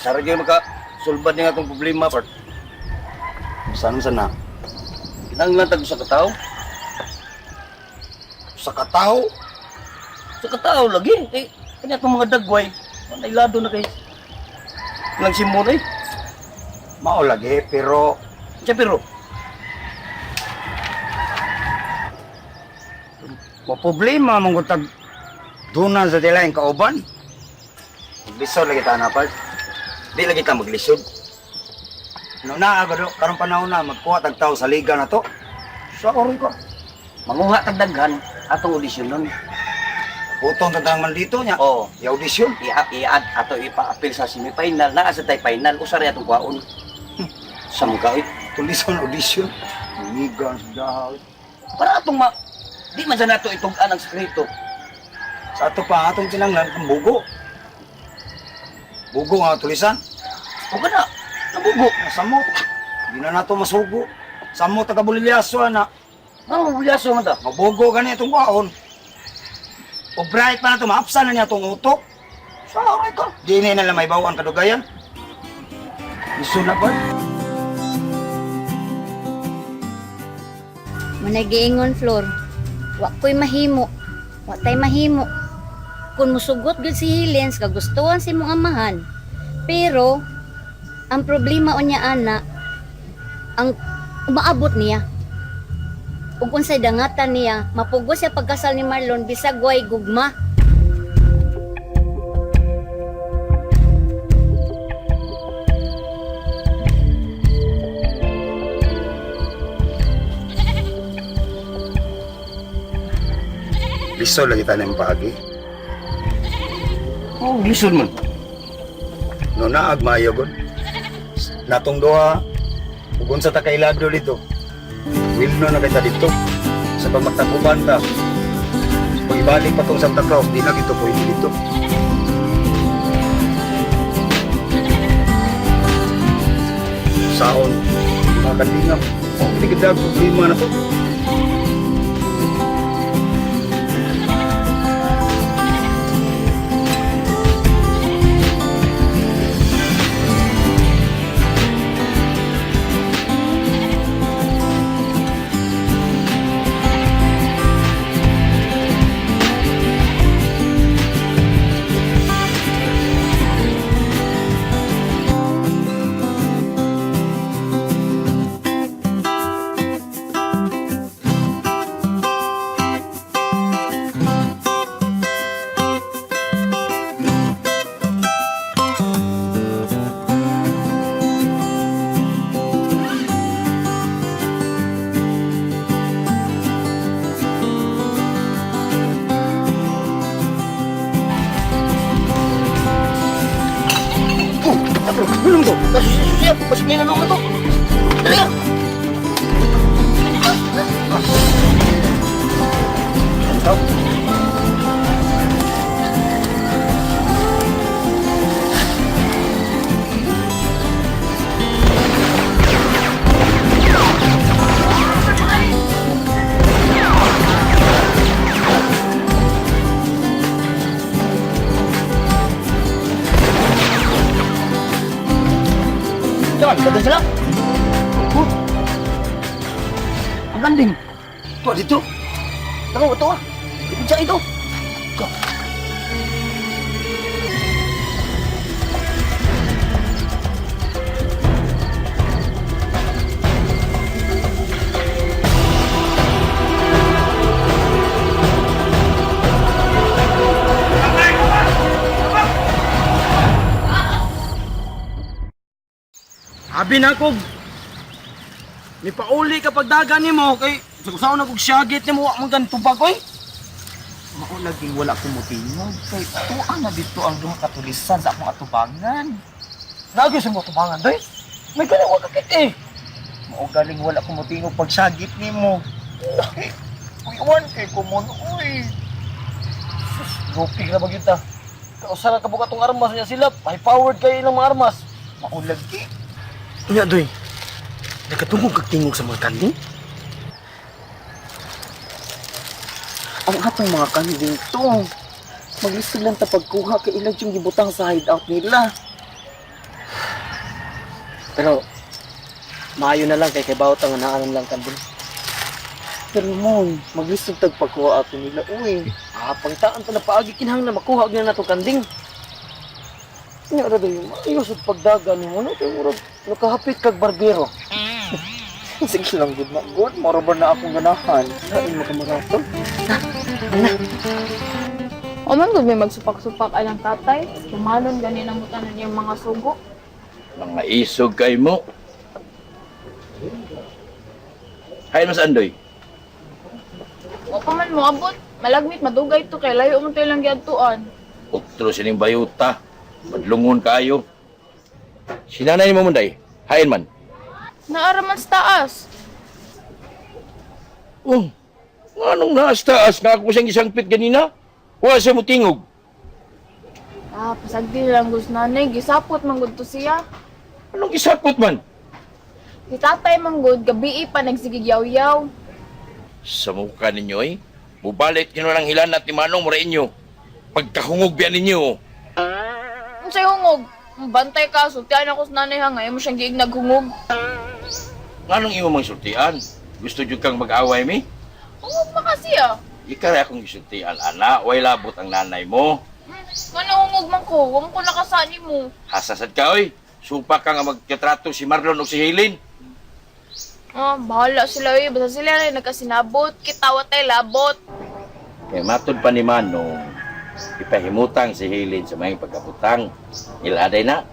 Sara gyud maka sulbad niya atong problema part. Saan sa na? Kinahanglan tag usa ka tawo. Sa kataw? Sa katao lagi kay kanya atong mga dagway. Nailado na kay nang simon eh. Mao lagi, pero Siya pero mo problema mong tag dunan sa tila yung kauban. Maglisod lagi ta na part. di lagi ta maglisod. No na agad karon panahon na magkuha tag tao sa liga na to. Sa oron ko. Manguha tag daghan atong audition nun. Putong tadang man dito niya. Oo. I-audition. I-add ato ipa-appeal sa semifinal naa sa tay final usa ra atong kuhaon. Samka oy. Tulison audition. Liga sa dahaw. Para atong ma di man sa nato itug-an ang sekreto. Sa ato pa atong kinanglan ang bugo. Bugo nga tulisan. O kana nabugo. Samot. Di na nato masugo. Samot taga Bulilyaso ana. Nga bulyaso man ta. Mabugo gani itong kwaon. O bright pa na ito, maapsan na niya itong utok. Sa oray ko. Di na lang may bawang kadugayan. Iso na ba? Manay giingon Flor, wa ko'y mahimo. Wa tay mahimo. Kung musugot gyud si Helen sa kagustuhan si mong amahan. Pero ang problema unya ana ang umaabot niya. Ug unsay dangatan niya, mapugos siya pagkasal ni Marlon bisag way gugma. Liso lagi tayo ng paagi. Oh, lisod man. No naag maayo gud. Natong duha ug unsa ta kailado dito. Will no na kita dito. Sa pagmagtakuban ta. Sa pag-ibalik pa tong Santa Claus, di na kito pwede dito. Saon, mga kandinga, oh, hindi kita problema na to. Oh, ako, gulong to. Kasusiya, basig na naman to. Dali ka. Ikaw? Jangan, kata sila. Oh. Ang kanding. Ito, dito. Tama, ito ah. Ibig ito. Go. Abi na ko. Ni pauli ka pagdagan nimo kay sa na kog syagit nimo wa man ganito ba koy. Mao lagi wala ko motingog kay tuwa na dito ang duha ka tulisan sa akong atubangan. Lagi sa mo tubangan doy. May gani wa ka kit eh. Mao galing wala ko motingog pag syagit nimo. Kay uy kay kumon uy. Sus, lupig na ba gyud ta. Kausa ra ka bugat tong armas niya sila. High powered kay ilang mga armas. Mao lagi. Nya doy. Nakatungog kag tingog sa mga kanding? Ang atong mga kanding to. Maglisod lang ta pagkuha kay ilag yung gibutang sa hideout nila. Pero maayo na lang kay kay bawat ang naanan lang kanding. Pero mon, maglisod tag pagkuha ato nila uy. Ah, pangtaan ta na paagi kinahanglan makuha og na nato kanding. Nya ra dayo, maayo sad pagdaga nimo no kay murag nakahapit kag barbero. Sige lang gud na god, moro ba na akong ganahan. Lain mo ka maraton. O man gud may magsupak-supak alang tatay. Kumanon gani nang mutanan niyang mga sugo. Mga isog kay mo. Hay mas andoy. Wa pa man moabot. Malagmit madugay to kay layo man to ilang giadtuan. Utro sining bayuta. Madlungon kaayo. Sinanay mo munday. Hain man. Naara man sa taas. Oh, nganong naas taas nga ako siyang isangpit ganina? Wa siya mutingog. Ah, pasagdi lang gud nanay gisapot man gud to siya. Anong isapot man? Si tatay man gud gabii pa nagsigig yaw-yaw. Sa mukha ninyo eh. Mubalit nyo ng hilanat ni Manong mura inyo. Pagkahungog biyan ninyo. Unsay hungog? Bantay ka, sultian ako sa nanay ha, ngayon mo siyang giig naghungog. Nganong imo mang sultian? Gusto jud kang mag-away mi? Hungog pa kasi ah. Ikaw akong gisultian, ana. Way labot ang nanay mo. Ngano hungog man ko, wa man ko nakasani mo. Hasasad ka, oy. Supa ka nga magkatrato si Marlon o si Helen. Ah, bahala sila eh. Basta sila rin nagkasinabot. Kitawa tayo labot. Kay matod pa ni Manong, ipahimutang si Helen sa mga pagkabutang. Iladay na.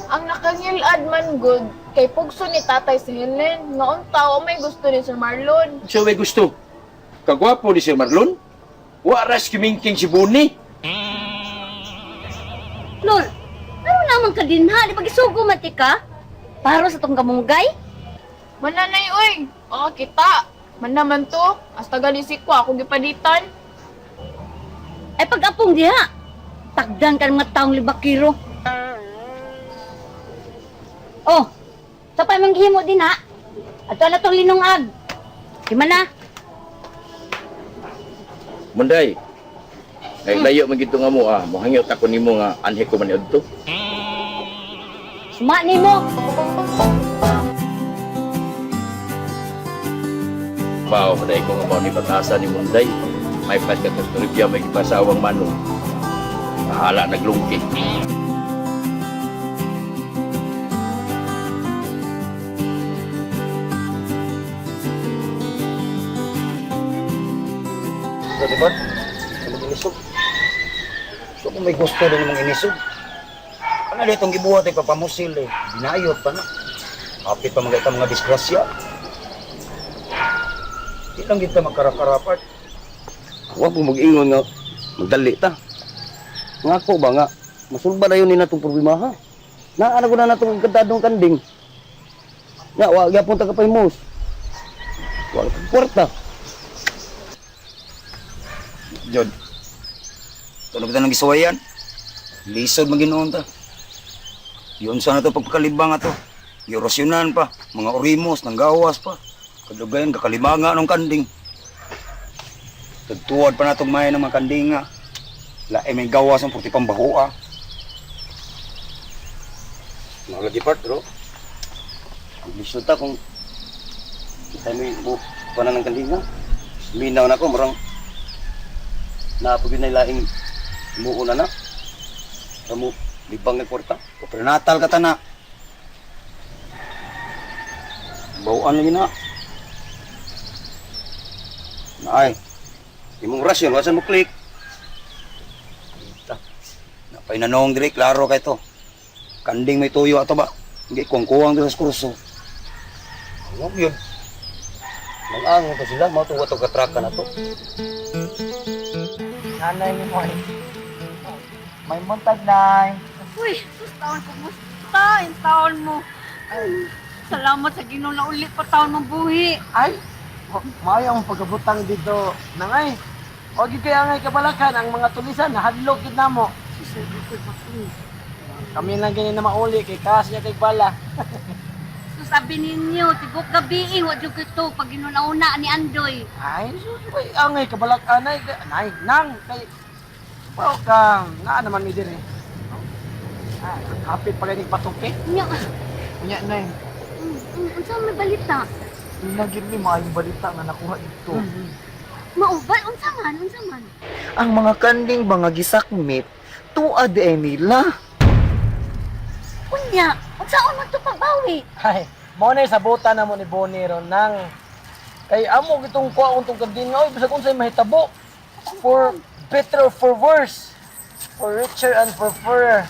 Ang nakangilad man good, kay pugso ni tatay si Helen. Ngaon tao may gusto ni Sir Marlon. Siya may gusto. Kagwapo ni si Marlon. Waras kimingking si Bonnie. Lol, ano naman ka din ha? Di pag-isugo man ti ka? Paro sa tong kamunggay? Mananay oy, baka kita. Man naman to, hasta gani si kwa akong gipalitan. Ay pag-apong diha. Takdan ka ng mga taong libakiro. Oh, sa pa imong gihimo din ha? Ato na tong linungag. Di man na. Munday, kay layo man gito nga mo ah, mohangyot ako nimo nga anhi ko man to. Suma nimo. Pao maday ko nga mao ni batasan ni Munday. May pas ka kasturibya, may gipasawang manong. Bahala naglungki. So, di ba? Sa mga inisog. So, kung may gusto din mga inisog, ano dito itong gibuhat ay papamusil eh. Binayot pa na. Kapit pa mga itang mga disgrasya. Di lang kita magkarakarapat. Wa po mag-ingon nga magdali ta. Nga ako ba nga masulba na yun ni natong problema ha. Naana ko na natong kantadong kanding. Nga wa gyapon ta kapahimos. Wa ka kwarta. Jod, tulog ta ng gisuwayan. Lisod maginoon ta. Yun sana to pagpakalibang ato. Yorosyonan pa, mga orimos, nanggawas pa. Kadugayan, kakalibanga ng kanding. Tagtuwad pa natong maya ng mga kanding nga. Lae may gawas ang purti pambaho ah. Mao lagi part bro. Lisod ta kung kita may bu kuan ng kanding ha. Minaw na ko murang naapog yun na laing muuna na. Kamu libang ng kwarta. Prenatal ka ta na. Bawaan lagi na. Ay, imong rasyon, wasan mo click. Napainanong diri, klaro kay to. Kanding may tuyo ato ba? Hindi kuwang-kuwang diri sa kurso. Ano yun? Mag-angon to sila, mao tong watong katraka na to. Nanay ni mo ay. May muntag nay. Uy, sus taon kumusta? Yung taon mo. Ay, salamat sa Ginoo na uli pa taon mong buhi. Ay, maayo ang pagkabutang dito nangay. Wag gyud kay angay kabalakan ang mga tulisan nahadlok gid namo. Kami lang gani na mauli kay kas niya kay bala. Sus, sabi ninyo, tibok gabi eh, wa jud kito pag ginunauna ni Andoy. Ay, sus, ay angay kabalak anay kay anay nang kay Pao ka, naa naman mi diri. Ah, hapit pa gani patupi. Nya, Unya, Nay. Unsa may balita? Lagi ni maayong balita nga nakuha dito. Maubal unsa man, unsa man? Ang mga kanding mga gisakmit, tuad eh nila. Unya, unsaon man to pagbawi? Ay, mao na sabutan na mo ni Bonnie ron nang kay amo gitong kuha tong kanding oy bisag unsay mahitabo. For better or for worse, for richer and for poorer,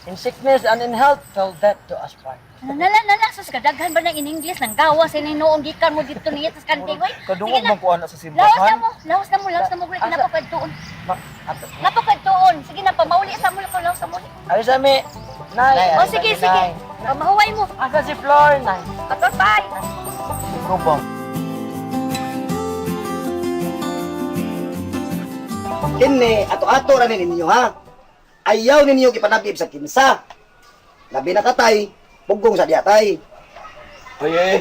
in sickness and in health, till death do us part. Nala nala sus kadaghan ba ng in English nang gawa sa noong gikan mo dito niya tas kanding oy. Sige Kadungog na. man kuha na sa Lawas na simbahan. mo, lawas na mo, lawas na mo, Asa? napakadtuon. Ma- ato. Napakadtuon. Sige na pamauli sa mo ko lawas na mo. Ari sa mi. Nay, O ari sa sige, mi, sige. Nay. O, mahuway mo. Asa si Flor, Nay? Ato, bye. Ikaw ba? Kini, ato-ato ra ni ninyo ha. Ayaw ninyo gipanabib sa kinsa. Labi na katay, pugong sa diatay. Oye, eh.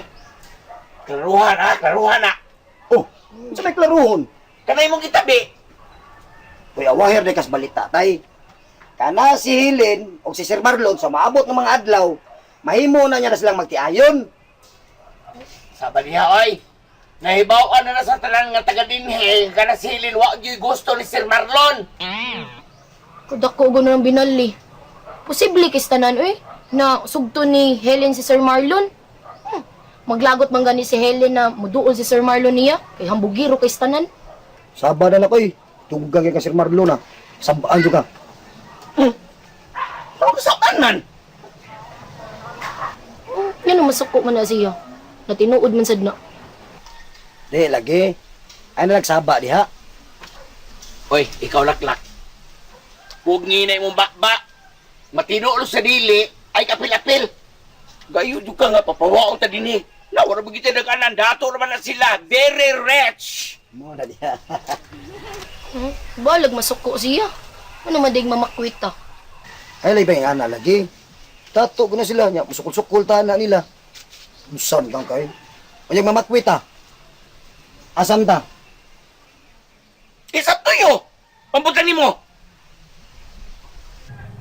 Klaruhan ha, klaruhan na. Oh, unsa may klaruhon? Kanay mong gitabi. Uy, awaher di kas balita tay. Kana si Helen o si Sir Marlon sa maabot ng mga adlaw, mahimo na niya na silang magtiayon. Saba niya, oy. Nahibaw na na sa tanan nga taga dinhi, kana si Helen wa gyud gusto ni Sir Marlon. Kudako ko ng binali. Posible kis tanan oy na sugto ni Helen si Sir Marlon. Maglagot man gani si Helen na muduol si Sir Marlon niya kay hambugiro kay tanan. Saba na na koy. Tuggang kay ka Sir Marlon ha. Sabaan jud ka. Ano sa tanan? Yan ang masuko man na siya. Na tinuod man sad na. Di lagi. Ay na nagsaba diha. Oy, ikaw laklak. Huwag nginay mong bakba. Matino lo sa dili, ay kapil-apil. Gayo jud ka nga papawaon ta dinhi. Nawara ba kita nag-anan, dato naman na sila. Very rich. Mo na diha. Balag masuko siya. Ano man dig mamakwit ta. Ay lay ba yung ana lagi? Tato ko na sila nya, musukol-sukol ta na nila. Unsan kang kay? Unyag mamakwit ha. Asam ta? Isa tuyo. Pambutan nimo.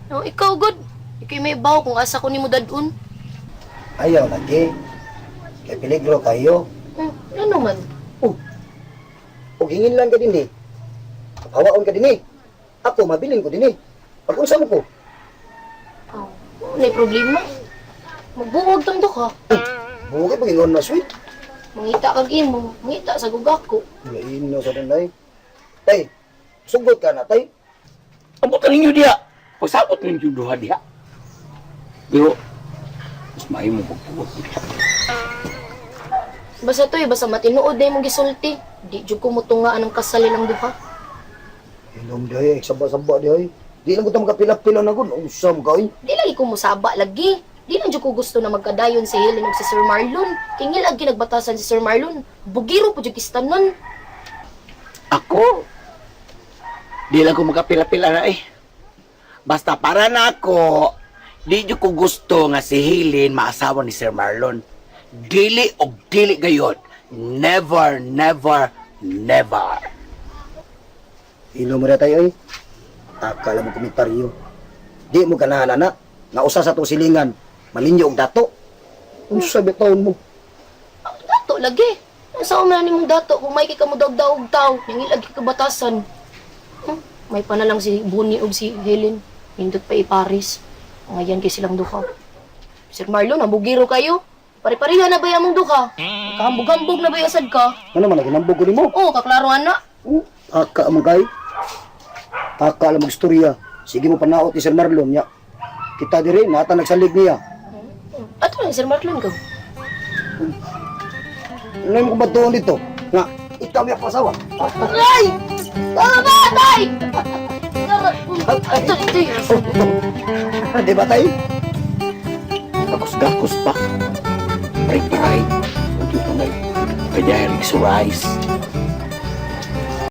No, ikaw good. Ikaw may bawo kung asa ko nimo dadun. Ayaw lagi. Kay peligro kayo. Ano man? Oh. Og hingin lang ka din eh. Hawaon ka din eh. Ako mabilin ko din eh. Pag unsa mo ko? Oh, wala problema. Magbuwag tang duha. Bukay pag ingon na sweet. Mangita kag imo, mangita sa gugako. Wala ino sa danay. Tay, sugot ka na tay. Pambutan ninyo diha. Pagsabot ninyo duha diha. Pero, mas mahimo pagpuwag ko diha. Basta to eh, basta matinuod na imong gisulti. Di jud ko mutungaan ang kasal nilang duha. Inom dihay, saba-saba dihay. Di lang ko ta makapila-pila na gud. Unsa mo kay? Di lagi ko musaba lagi. Di lang jud ko gusto na magkadayon si Helen ug si Sir Marlon. Tingil ag ginagbatasan si Sir Marlon. Bugiro po jud kistanon. Ako? Di lang ko makapila-pila na eh. Basta para na ako, di nyo ko gusto nga si Helen maasawa ni Sir Marlon. Dili og dili gayon. Never, never, never. Inom mo na tayo eh. Akala mo komentaryo. Di mo ganahan ana. Nga usa sa itong silingan. Malinyo og dato. Unsa bitaon mo? Dato lagi. Ang man nimong dato kung may kay ka mo daog taw, nangil ag kabatasan. May pa na lang si Bonnie ug si Helen. Nindot pa i-Paris. Ngayon kay silang duha. Sir Marlon, ambugiro kayo. Pare-pareha na ba yung among duha? Kahambog-hambog na ba yung asad ka? Ano man ginambog ko nimo? Oo, kaklaro ana. Oh, Aka man kay. Aka lang magstorya. Sige mo panaot ni Sir Marlon nya. Kita diri nata nagsalig niya. Ato lang, Sir Marlon ka. Ano mo batuon dito? Nga ikaw mi ako asawa. Ay! Tama, tay! Ato, ito. Di ba tay? Gakos-gakos pa. Pray-pray. Kanya rice.